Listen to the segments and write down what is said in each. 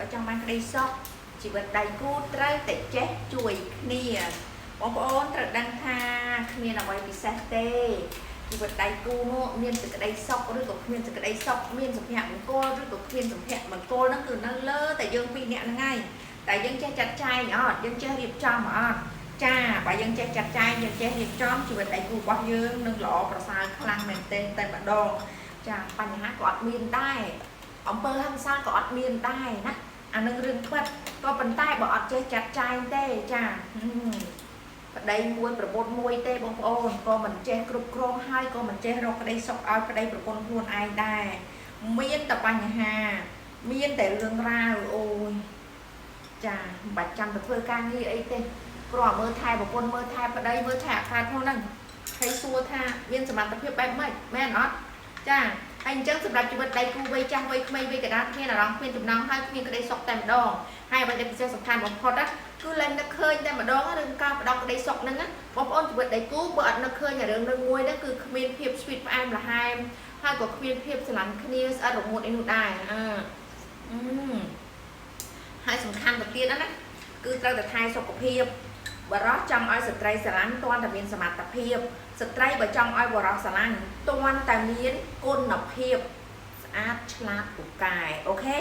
បើចង់បានក្តីសុខជីវិតដៃគូត្រូវតែចេះជួយគ្នាបងប្អូនត្រូវដឹងថាគ្មានអ្វីពិសេសទេជីវិតដៃគូនោះមានសេចក្តីសុខឬក៏គ្មានសេចក្តីសុខមានសុភមង្គលឬក៏គ្មានសុភមង្គលហ្នឹងគឺនៅលើតែយើងពីរនាក់ហ្នឹងហើយតែយើងចេះចាត់ចែងអត់យើងចេះរៀបចំអត់ចាបើយើងចេះចាត់ចែងយើងចេះរៀបចំជីវិតដៃគូរបស់យើងនឹងល្អប្រសើរខ្លាំងមែនទែនតែម្ដងចាបញ្ហាក៏អត់មានដែរអំពើហិង្សាក៏អត់មានដែរណាអានឹងរឿងពិតក៏ប៉ុន្តែបើអត់ចេះចាត់ចែងទេចាប្តីមួយប្រពន្ធមួយទេបងប្អូនក៏មិនចេះគ្រប់គ្រងហើយក៏មិនចេះរកក្តីសុខឲ្យប្តីប្រពន្ធខ្លួនឯងដែរមានតែបញ្ហាមានតែរឿងរ៉ាវអូយចាមិនបាច់ចាំទៅធ្វើការងារអីទេគ្រាន់មើលថែប្រពន្ធមើលថែប្តីមើលថែអាខាតផងហ្នឹងហើយសួរថាមានសមត្ថភាពបែបម៉េចមែនអត់ចាហើយអញ្ចឹងសម្រាប់ជីវិតដៃគូវ័យចាស់វ័យក្មេងវ័យកណ្ដាលគ្មានអារម្មណ៍គ្មានចំណងហើយគ្មានក្តីសុខតែម្ដងហើយអ្វីដែលពិសេសសំខាន់បំផុតណាគឺឡើងនឹកឃើញតែម្ដងរឿងការផ្ដោតក្តីសុខហ្នឹងណាបងប្អូនជីវិតដៃគូបើអត់នឹកឃើញរឿងនឹងមួយហ្នឹងគឺគ្មានភាពស្វីតផ្អែមល្ហែមហើយក៏គ្មានភាពស្រឡាញ់គ្នាស្អិតរមួតអីនោះដែរអឺហើយសំខាន់ទៅទៀតណាគឺត្រូវតែថែសុខភាពបរោះចង់ឲ្យស្ត្រីស្រឡាញ់ទាន់តែមានសមត្ថភាពស្ត្រីបើចង់ឲ្យបរោះស្រឡាញ់ទាន់តែមានគុណភាពស្អាតឆ្លាតពូកែអូខេ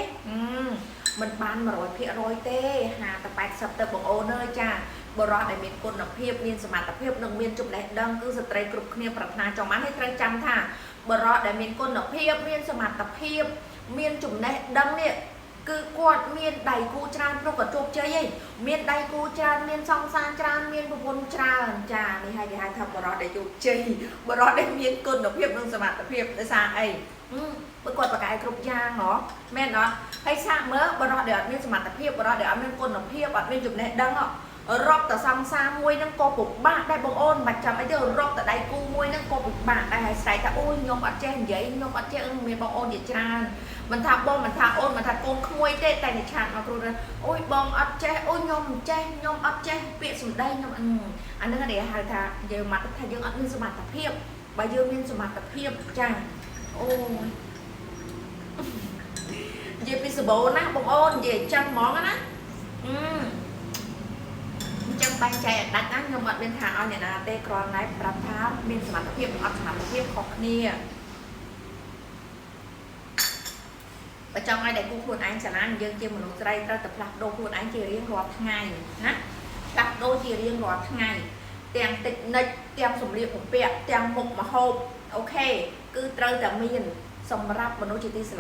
មិនបាន100%ទេ50ទៅ80ទៅបងអូនអើយចាបរោះដែលមានគុណភាពមានសមត្ថភាពនិងមានចំណេះដឹងគឺស្ត្រីគ្រប់គ្នាប្រាថ្នាចង់បានហើយត្រូវចាំថាបរោះដែលមានគុណភាពមានសមត្ថភាពមានចំណេះដឹងនេះគឺគាត់មានដៃគូច្រើនព្រោះគាត់ជោគជ័យឯងមានដៃគូច្រើនមានសង្សារច្រើនមានប្រពន្ធច្រើនចានេះហើយគេហៅថាបរោះដែលជោគជ័យបរោះដែលមានគុណភាពនិងសមត្ថភាពដោយសារអីបើគាត់ប្រកែកគ្រប់យ៉ាងហ៎មែនអត់ហើយសាកមើលបរោះដែលអត់មានសមត្ថភាពបរោះដែលអត់មានគុណភាពអត់មានចំណេះដឹងរកតសង្សារមួយហ្នឹងក៏ពិបាកដែរបងអូនមិនបាច់ចាំអីទេរកតដៃគូមួយហ្នឹងក៏ពិបាកដែរហើយស្រែកថាអូយខ្ញុំអត់ចេះនិយាយខ្ញុំអត់ចេះមានបងអូនជាច្រើនមិនថាបងមិនថាអូនមិនថាកូនក្មួយទេតែតែឆាតមកគ្រូអូយបងអត់ចេះអូយខ្ញុំមិនចេះខ្ញុំអត់ចេះពាក្យសម្ដីខ្ញុំអាហ្នឹងគេហៅថាយើងមកថាយើងអត់មានសមត្ថភាពបើយើងមានសមត្ថភាពចាអូយនិយាយពីសបោណាបងអូននិយាយចឹងហ្មងណាអញ្ចឹងបែងចែកឲ្យដាច់ណាខ្ញុំអត់មានថាឲ្យអ្នកណាទេគ្រាន់តែប្រាប់ថាមានសមត្ថភាពនិងអត់សមត្ថភាពខុសគ្នាបើចង់ឲ្យដៃគូខ្លួនឯងស្រឡាញ់យើងជាមនុស្សស្រីត្រូវតែផ្លាស់ប្ដូរខ្លួនឯងជារៀងរាល់ថ្ងៃណាផ្លាស់ប្ដូរជារៀងរាល់ថ្ងៃទាំងតិចនិចទាំងសម្លៀកបំពាក់ទាំងមុខម្ហូបអូខេគឺត្រូវតែមានសម្រាប់មនុស្សជាទីស្រឡាញ់